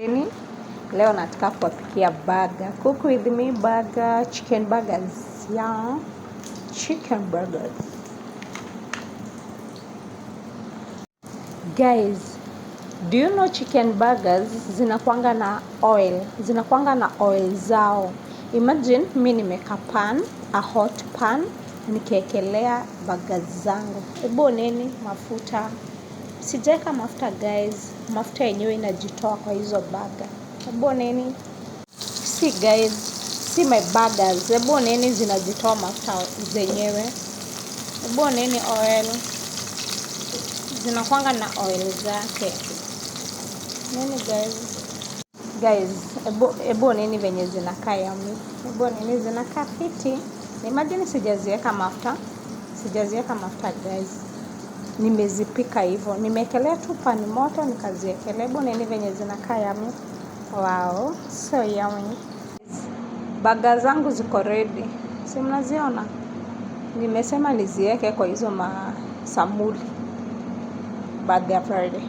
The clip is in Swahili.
Ni leo nataka kuwapikia burger. Cook with me burger, chicken burgers. Yeah, chicken burgers. Guys, do you know chicken burgers zinakuanga na oil, zinakuanga na oil zao. Imagine mi nimeka pan, a hot pan, nikaekelea burgers zangu. Ebu nini mafuta. Sijaeka mafuta guys, mafuta yenyewe inajitoa kwa hizo burger. Ebu nini? See guys, see my burgers. Ebu nini zinajitoa mafuta zenyewe. Ebu nini oil. Zinakuanga na oil zake. Nini guys? Guys, ebu nini venye zinakaa yummy. Ebu nini zinakaa fiti. Imagine sijaziweka mafuta. Sijaziweka mafuta guys. Nimezipika hivyo. Nimeekelea tu pan moto nikaziekelea. Ebu nini venye zinakaa yummy. Wow, so yummy. Burger zangu ziko ready. Si mnaziona? Nimesema niziweke kwa hizo masamuli. But they are ready.